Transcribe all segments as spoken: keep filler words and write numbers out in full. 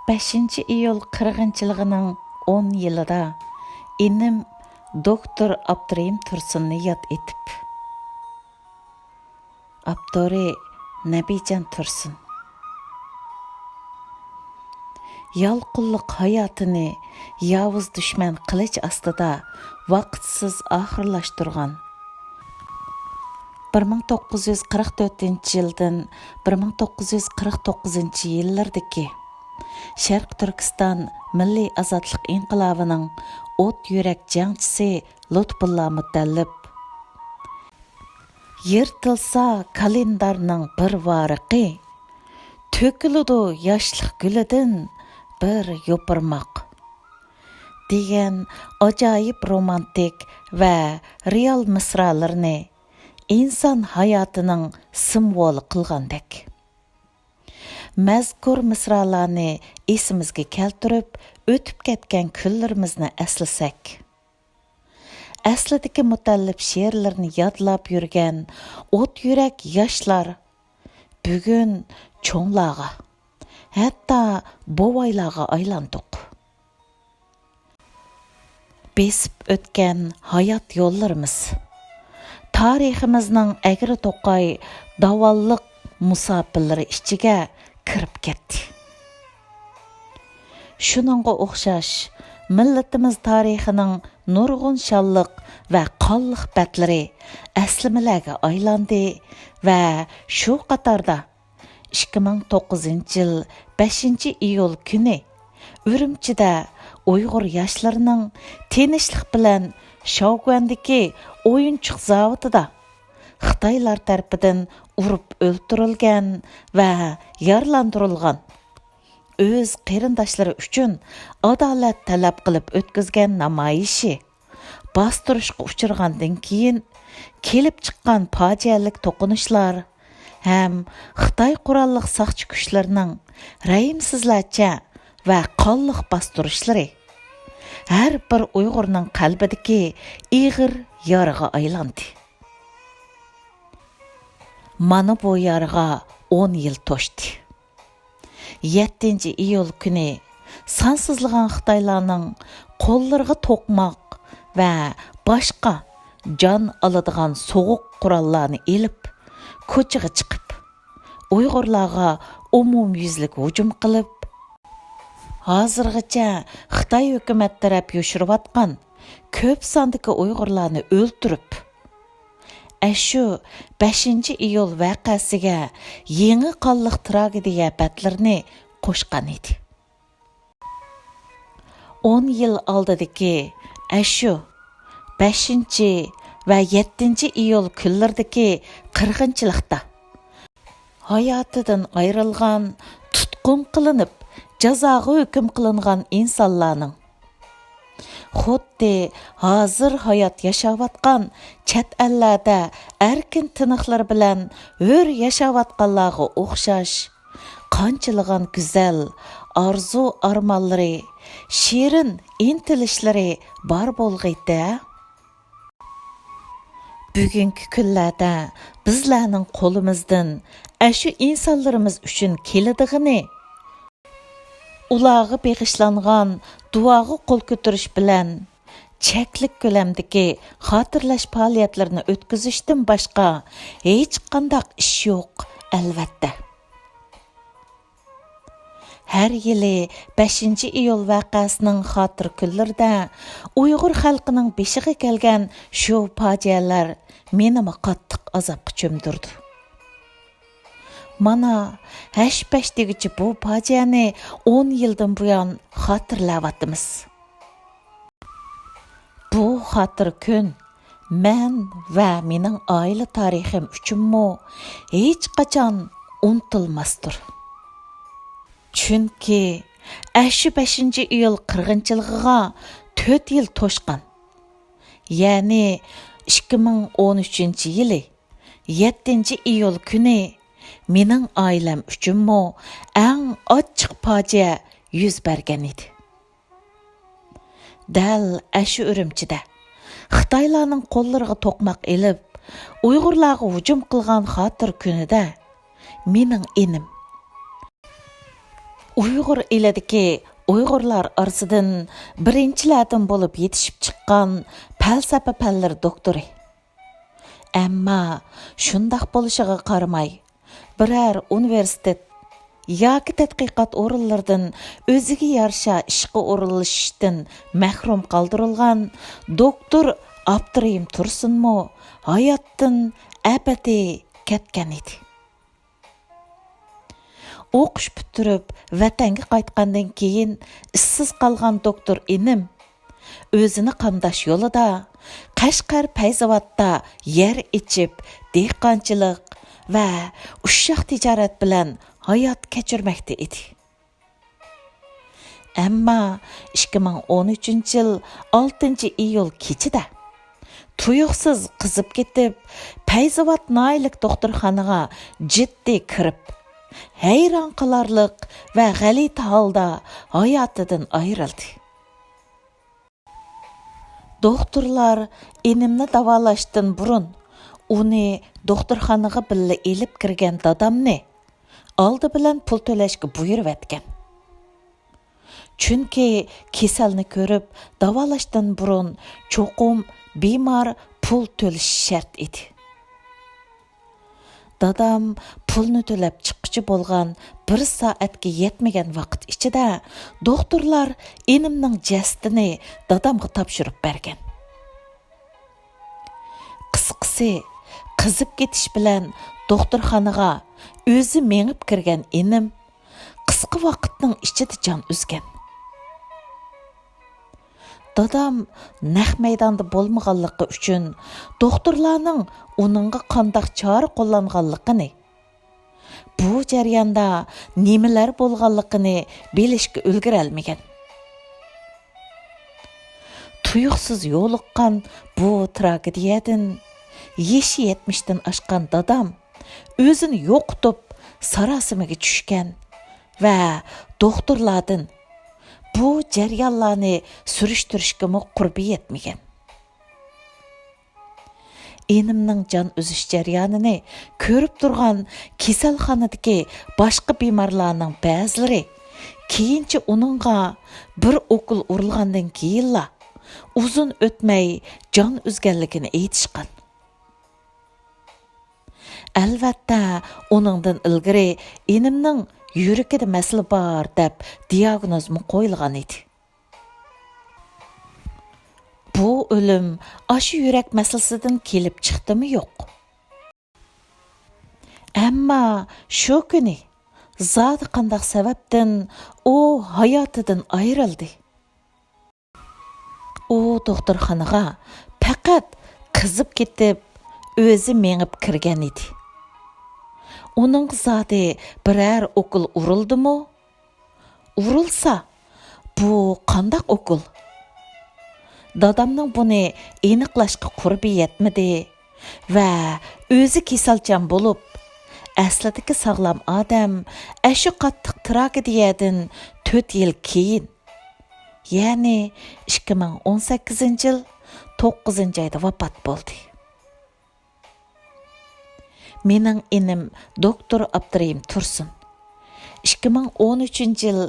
بەشىنچى ئىيۇل قىرغىنچىلىقىنىڭ ئون يىلىدا ئىنىم دوكتور ئابدۇرېھىم تۇرسۇننى ياد ئېتىپ. ئاپتورى: نەبىجان تۇرسۇن. يالقۇنلۇق ھاياتىنى ياۋۇز دۈشمەن قىلىچ ئاستىدا ۋاقىتسىز ئاخىرلاشتۇرغان، بىر مىڭ توققۇز يۈز قىرىق تۆتىنچى يىلدىن بىر مىڭ توققۇز يۈز قىرىق توققۇزىنچى يىللىرىدىكى شەرقىي تۈركىستان مىللىي ئازادلىق ئىنقىلابىنىڭ ئوت يۈرەك جەڭچىسى لۇتپۇللا مۇتەللىپ. يىرتىلسا كالېندارنىڭ بىر ۋارىقى، تۆكۈلىدۇ ياشلىق گۈلىدىن بىر يوپۇرماق، دېگەن ئاجايىپ رومانتىك ۋە رېئال مىسرالىرىنى ئىنسان ھاياتىنىڭ سىمۋولى قىلغاندەك. مەزكۇر مىسرالارنى ئېسىمىزگە كەلتۈرۈپ، ئۆتۈپ كەتكەن كۈنلىرىمىزنى ئەسلىسەك، ئەسلىدىكى مۇتەللىپ شېئىرلىرىنى يادلاپ يۈرگەن ئوت يۈرەك ياشلار بۈگۈن چوڭلارغا، ھەتتا بوۋايلارغا ئايلاندۇق. بېسىپ ئۆتكەن ھايات يوللىرىمىز تارىخىمىزنىڭ ئەگرى توقاي داۋانلىق مۇساپىرلىرى ئىچىگە كىرىپ كەتتى. شۇنىڭغا ئوخشاش، مىللىتىمىز تارىخىنىڭ نۇرغۇن شانلىق ۋە قانلىق بەتلىرى ئەسلىمىلەرگە ئايلاندى ۋە شۇ قاتاردا ئىككى مىڭ توققۇزىنچى يىل بەشىنچى ئىيۇل كۈنى ئۈرۈمچىدە ئۇيغۇر ياشلىرىنىڭ تىنچلىق بىلەن شاۋگۈەندىكى ئويۇنچۇق زاۋۇتىدا خىتايلار تەرىپىدىن ئۇرۇپ ئۆلتۈرۈلگەن ۋە يارىلاندۇرۇلغان ئۆز قېرىنداشلىرى ئۈچۈن ئادالەت تەلەپ قىلىپ ئۆتكۈزگەن نامايىشى باستۇرۇشقا ئۇچرىغاندىن كېيىن كېلىپ چىققان پاجىئەلىك توقۇنۇشلار ھەم خىتاي قوراللىق ساقچى كۈچلىرىنىڭ رەھىمسىزلەرچە ۋە قانلىق باستۇرۇشلىرى ھەر بىر ئۇيغۇرنىڭ قەلبىدىكى ئېغىر يارىغا ئايلاندى. مانا بۇ يارىغا ئون يىل توشتى. يەتتىنچى ئىيۇل كۈنى سانسىزلىغان خىتايلارنىڭ قوللىرىغا توقماق ۋە باشقا جان ئالىدىغان سوغۇق قوراللارنى ئېلىپ، كوچىغا چىقىپ، ئۇيغۇرلارغا ئومۇميۈزلۈك ھۇجۇم قىلىپ، ھازىرغىچە خىتاي ھۆكۈمەت تەرەپ يوشۇرۇۋاتقان كۆپ ساندىكى ئۇيغۇرلارنى ئۆلتۈرۈپ، ئەشۇ بەشىنچى ئىيۇل ۋەقەسىگە يېڭى قانلىق تراگېدىيە بەتلىرىنى قوشقان ئىدى. ئون يىل ئالدىدىكى ئەشۇ بەشىنچى ۋە يەتتىنچى ئىيۇل كۈنلىرىدىكى قىرغىنچىلىقتا ھاياتىدىن ئايرىلغان، تۇتقۇن قىلىنىپ، جازاغا ھۆكۈم قىلىنغان ئىنسانلارنىڭ، خۇددى ھازىر ھايات ياشاۋاتقان، چەت ئەللەردە ئەركىن تىنىقلىرى بىلەن ھۆر ياشاۋاتقانلارغا ئوخشاش، قانچىلىغان گۈزەل ئارزۇ-ئارمانلىرى، شېرىن ئىنتىلىشلىرى بار بولغىيتتى. بۈگۈنكى كۈنلەردە بىزلەرنىڭ قولىمىزدىن ئەشۇ ئىنسانلىرىمىز ئۈچۈن كېلىدىغىنى، ئۇلارغا بېغىشلانغان دۇئاغا قول كۆتۈرۈش بىلەن چەكلىك كۆلەمدىكى خاتىرىلەش پائالىيەتلىرىنى ئۆتكۈزۈشتىن باشقا ھېچقانداق ئىش يوق، ئەلۋەتتە. ھەر يىلى بەشىنچى ئىيۇل ۋەقەسىنىڭ خاتىرە كۈنلىرىدە ئۇيغۇر خەلقىنىڭ بېشىغا كەلگەن شۇ پاجىئەلەر مېنىمۇ قاتتىق ئازابقا چۆمدۈرىدۇ. مانا، ھەش-پەش دېگۈچە بۇ پاجىئەنى ئون يىلدىن بۇيان خاتىرىلەۋاتىمىز. بۇ خاتىرە كۈن مەن ۋە مېنىڭ ئائىلە تارىخىم ئۈچۈنمۇ ھېچقاچان ئۇنتۇلماستۇر. چۈنكى ئەشۇ بەشىنچى ئىيۇل قىرغىنچىلىقىغا تۆت يىل توشقان، يەنى ئىككى مىڭ ئون ئۈچىنچى يىلى يەتتىنچى ئىيۇل كۈنى مېنىڭ ئائىلەم ئۈچۈنمۇ ئەڭ ئاچچىق پاجىئە يۈز بەرگەن ئىدى. دەل ئەشۇ ئۈرۈمچىدە خىتايلارنىڭ قوللىرىغا توقماق ئېلىپ، ئۇيغۇرلارغا ھۇجۇم قىلغان خاتىرە كۈنىدە مېنىڭ ئىنىم، ئۇيغۇر ئېلىدىكى ئۇيغۇرلار ئارىسىدىن بىرىنچىلەردىن بولۇپ يېتىشىپ چىققان پەلسەپە پەنلىرى دوكتورى. ئەمما شۇنداق بولۇشىغا قارىماي، بىرەر ئۇنىۋېرسىتېت ياكى تەتقىقات ئورۇنلىرىدىن ئۆزىگە يارىشا ئىشقا ئورۇنلىشىشتىن مەھرۇم قالدۇرۇلغان دوكتور ئابدۇرېھىم تۇرسۇنمۇ ھاياتتىن ئەبەدىي كەتكەن ئىدى. ئوقۇش پۈتتۈرۈپ ۋەتەنگە قايتقاندىن كېيىن ئىشسىز قالغان دوكتور ئىنىم ئۆزىنى قامداش يولىدا قەشقەر پەيزاۋاتتا يەر ئېچىپ، دېھقانچىلىق ۋە ئۇششاق تىجارەت بىلەن ھايات كەچۈرمەكتە ئىدى. ئەمما ئىككى مىڭ ئون ئۈچىنچى يىل ئالتىنچى ئىيۇل كېچىدە تۇيۇقسىز قىزىپ كېتىپ، پەيزاۋات ناھىيەلىك دوختۇرخانىغا جىددىي كىرىپ، ھەيران قالارلىق ۋە غەلىتە ھالدا ھاياتىدىن ئايرىلدى. دوختۇرلار ئىنىمنى داۋالاشتىن بۇرۇن، ئۇنى دوختۇرخانىغا بىللە ئېلىپ كىرگەن دادامنى ئالدى بىلەن پۇل تۆلەشكە بۇيرۇۋەتكەن. چۈنكى كېسەلنى كۆرۈپ داۋالاشتىن بۇرۇن چوقۇم بىمار پۇل تۆلىشى شەرت ئىدى. دادام پۇلنى تۆلەپ چىققۇچە بولغان بىر سائەتكە يەتمىگەن ۋاقىت ئىچىدە دوختۇرلار ئىنىمنىڭ جەسىتىنى دادامغا تاپشۇرۇپ بەرگەن. قىسقىسى، قىزىپ كېتىش بىلەن دوختۇرخانىغا ئۆزى مېڭىپ كىرگەن ئىنىم قىسقا ۋاقىتنىڭ ئىچىدە جان ئۈزگەن. دادام نەق مەيداندا بولمىغانلىقى ئۈچۈن، دوختۇرلارنىڭ ئۇنىڭغا قانداق چارە قوللانغانلىقىنى، بۇ جەرياندا نېمىلەر بولغانلىقىنى بىلىشكە ئۈلگۈرەلمىگەن. تۇيۇقسىز يولۇققان بۇ تراگېدىيەدىن يېشى يەتمىشتىن ئاشقان دادام ئۆزىنى يوقىتىپ، ساراسىمىگە چۈشكەن ۋە دوختۇرلاردىن بۇ جەريانلارنى سۈرۈشتۈرۈشكىمۇ قۇربى يەتمىگەن. ئىنىمنىڭ جان ئۈزۈش جەريانىنى كۆرۈپ تۇرغان كېسەلخانىدىكى باشقا بىمارلارنىڭ بەزىلىرى كېيىنچە ئۇنىڭغا بىر ئوكۇل ئۇرۇلغاندىن كېيىنلا ئۇزۇن ئۆتمەي جان ئۈزگەنلىكىنى ئېيتىشقان. ئەلۋەتتە، ئۇنىڭدىن ئىلگىرى ئىنىمنىڭ يۈرىكىدە مەسىلە بار دەپ دىياگنوزمۇ قويۇلغان ئىدى. بۇ ئۆلۈم ئاشۇ يۈرەك مەسىلىسىدىن كېلىپ چىقتىمۇ يوق؟ ئەمما شۇ كۈنى زادى قانداق سەۋەبتىن ئۇ ھاياتىدىن ئايرىلدى. ئۇ دوختۇرخانىغا پەقەت قىزىپ كېتىپ، ئۆزى مېڭىپ كىرگەن ئىدى. ئۇنىڭغا زادى بىرەر ئوكۇل ئۇرۇلدىمۇ؟ ئۇرۇلسا، بۇ قانداق ئوكۇل؟ دادامنىڭ بۇنى ئېنىقلاشقا قۇربى يەتمىدى ۋە ئۆزى كېسەلچان بولۇپ، ئەسلىدىكى ساغلام ئادەم ئەشۇ قاتتىق تراگېدىيەدىن تۆت يىل كېيىن، يەنى ئىككى مىڭ ئون سەككىزىنچى يىل توققۇزىنچى ئايدا ۋاپات بولدى. مېنىڭ ئىنىم دوكتور ئابدۇرېھىم تۇرسۇن ئىككى مىڭ ئون ئۈچىنچى يىل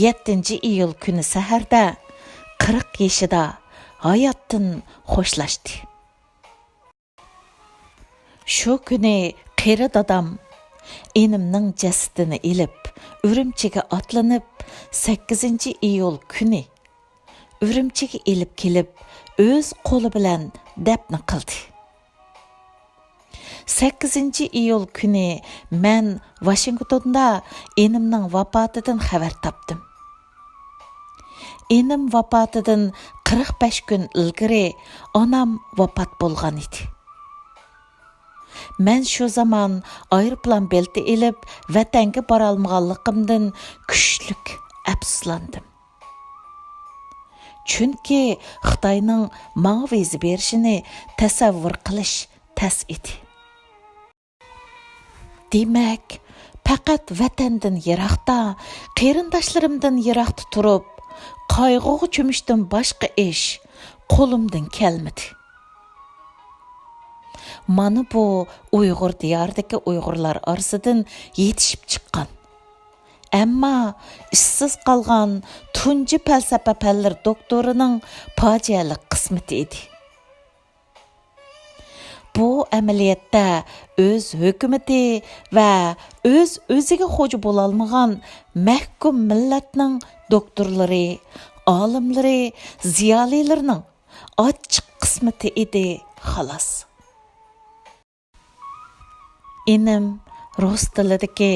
يەتتىنچى ئىيۇل كۈنى سەھەردە قىرىق يېشىدا ھاياتتىن خوشلاشتى. شۇ كۈنى قېرى دادام ئىنىمنىڭ جەسىتىنى ئېلىپ، ئۈرۈمچىگە ئاتلىنىپ، سەككىزىنچى ئىيۇل كۈنى ئۈرۈمچىگە ئېلىپ كېلىپ، ئۆز قولى بىلەن دەپنە قىلدى. سەككىزىنچى ئىيۇل كۈنى مەن ۋاشىنگتوندا ئىنىمنىڭ ۋاپاتىدىن خەۋەر تاپتىم. ئىنىم ۋاپاتىدىن قىرىق بەش كۈن ئىلگىرى ئانام ۋاپات بولغان ئىدى. مەن شۇ زامان ئايروپىلان بېلىتى ئېلىپ، ۋەتەنگە بارالمىغانلىقىمدىن كۈچلۈك ئەپسۇسلاندىم. چۈنكى خىتاينىڭ ماڭا ۋىزا بېرىشىنى تەسەۋۋۇر قىلىش تەس ئىدى. دېمەك، پەقەت ۋەتەندىن يىراقتا، قېرىنداشلىرىمدىن يىراقتا تۇرۇپ، قايغۇغا چۆمۈشتىن باشقا ئىش قولۇمدىن كەلمىدى. مانا بۇ ئۇيغۇر دىيارىدىكى ئۇيغۇرلار ئارىسىدىن يېتىشىپ چىققان، ئەمما ئىشسىز قالغان تۇنجى پەلسەپە پەنلىرى دوكتورىنىڭ پاجىئەلىك قىسمىتى ئىدى. بۇ ئەمەلىيەتتە ئۆز ھۆكۈمىتى ۋە ئۆز-ئۆزىگە خوجا بولالمىغان مەھكۇم مىللەتنىڭ دوكتورلىرى، ئالىملىرى، زىيالىيلىرىنىڭ ئاچچىق قىسمىتى ئىدى، خالاس. ئىنىم رۇس تىلىدىكى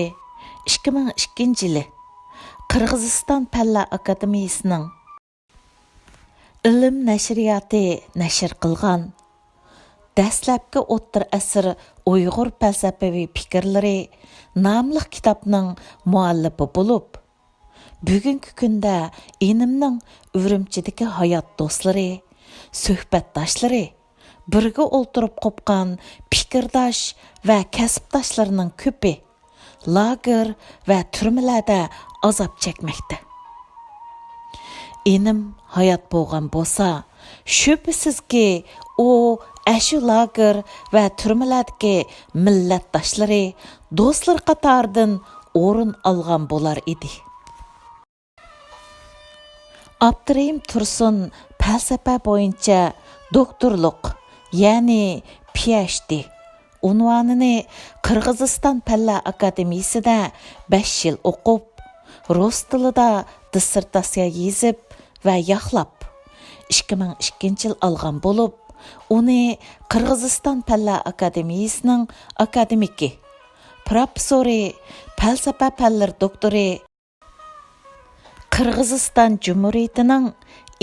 ئىككى مىڭ ئىككىنچى يىلى قىرغىزىستان پەنلەر ئاكادېمىيىسىنىڭ ئىلىم نەشرىياتى نەشر قىلغان دەسلەپكى ئوتتۇرا ئەسىر ئۇيغۇر پەلسەپىۋى پىكىرلىرى ناملىق كىتابنىڭ مۇئەللىپى بولۇپ، بۈگۈنكى كۈندە ئىنىمنىڭ ئۈرۈمچىدىكى ھايات دوستلىرى، سۆھبەتداشلىرى، بىرگە ئولتۇرۇپ قوپقان پىكىرداش ۋە كەسىپداشلىرىنىڭ كۆپى لاگېر ۋە تۈرمىلەردە ئازاب چەكمەكتە. ئىنىم ھايات بولغان بولسا، شۈبھىسىزكى، ئۇ ئەشۇ لاگېر ۋە تۈرمىلەردىكى مىللەتداشلىرى، دوستلىرى قاتارىدىن ئورۇن ئالغان بولار ئىدى. ئابدۇرېھىم تۇرسۇن پەلسەپە بويىچە دوكتورلۇق، يەنى پى ئەيچ دى ئۇنۋانىنى قىرغىزىستان پەنلەر ئاكادېمىيىسىدە بەش يىل ئوقۇپ، رۇس تىلىدا دىسسېرتاتسىيە يېزىپ ۋە ياقلاپ، ئىككى مىڭ ئىككىنچى يىل ئالغان بولۇپ، ئۇنى قىرغىزىستان پەنلەر ئاكادېمىيىسىنىڭ ئاكادېمىكى، پىروفېسسورى، پەلسەپە پەنلىرى دوكتورى، قىرغىزىستان جۇمھۇرىيىتىنىڭ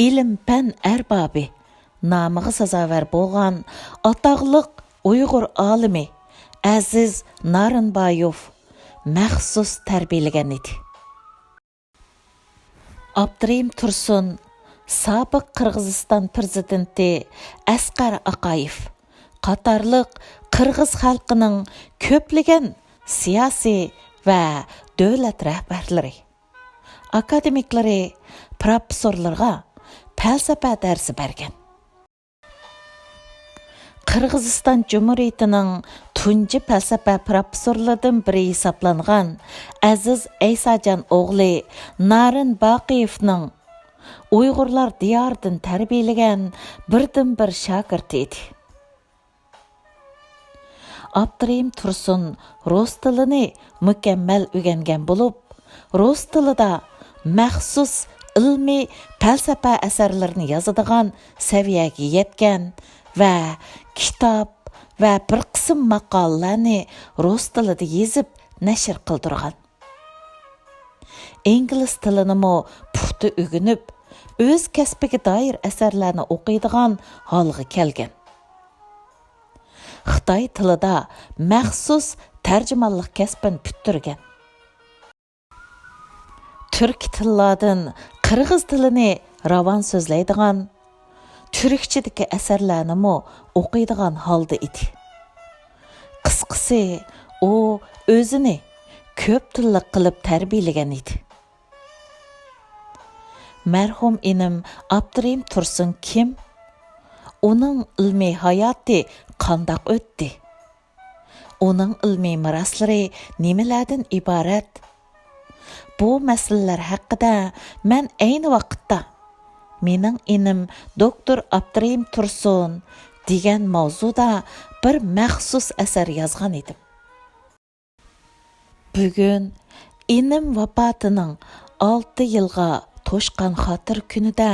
ئىلىم-پەن ئەربابى نامىغا سازاۋەر بولغان ئاتاقلىق ئۇيغۇر ئالىمى ئەزىز نارىنبايېۋ مەخسۇس تەربىيەلىگەن ئىدى. ئابدۇرېھىم تۇرسۇن سابىق قىرغىزىستان پىرېزىدېنتى ئەسقەر ئاقايېف قاتارلىق قىرغىز خەلقىنىڭ كۆپلىگەن سىياسىي ۋە دۆلەت رەھبەرلىرى، ئاكادېمىكلىرى، پىروفېسسورلىرىغا پەلسەپە دەرسى بەرگەن. قىرغىزىستان جۇمھۇرىيىتىنىڭ تۇنجى پەلسەپە پىروفېسسورلىرىدىن بىرى ھېسابلانغان ئەزىز ئەيساجان ئوغلى نارىن باقىيېۋنىڭ ئۇيغۇرلار دىيارىدىن تەربىيەلىگەن بىردىنبىر شاگىرتى ئىدى. ئابدۇرېھىم تۇرسۇن رۇس تىلىنى مۇكەممەل ئۆگەنگەن بولۇپ، رۇس تىلىدا مەخسۇس ئىلمىي پەلسەپە ئەسەرلىرىنى يازىدىغان سەۋىيەگە يەتكەن ۋە كىتاب ۋە بىر قىسىم ماقالىلەرنى رۇس تىلىدا يېزىپ نەشر قىلدۇرغان. ئىنگلىز تىلىنىمۇ پۇختا ئۆگىنىپ، ئۆز كەسپىگە دائىر ئەسەرلەرنى ئوقۇيدىغان ھالغا كەلگەن. خىتاي تىلىدا مەخسۇس تەرجىمانلىق كەسپىنى پۈتتۈرگەن. تۈركىي تىللاردىن قىرغىز تىلىنى راۋان سۆزلەيدىغان، تۈركچىدىكى ئەسەرلەرنىمۇ ئوقۇيدىغان ھالدا ئىدى. قىسقىسى، ئۇ ئۆزىنى كۆپ تىللىق قىلىپ تەربىيەلىگەن ئىدى. مەرھۇم ئىنىم ئابدۇرېھىم تۇرسۇن كىم؟ ئۇنىڭ ئىلمىي ھاياتى قانداق ئۆتتى؟ ئۇنىڭ ئىلمىي مىراسلىرى نېمىلەردىن ئىبارەت؟ بۇ مەسىلىلەر ھەققىدە مەن ئەينى ۋاقىتتا مېنىڭ ئىنىم دوكتور ئابدۇرېھىم تۇرسۇن دېگەن ماۋزۇدا بىر مەخسۇس ئەسەر يازغان ئىدىم. بۈگۈن ئىنىم ۋاپاتىنىڭ ئالتە يىلغا توشقان خاتىرە كۈنىدە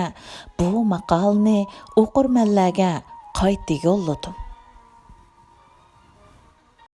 بۇ ماقالىنى ئوقۇرمەنلەرگە قايتا يوللىدىم.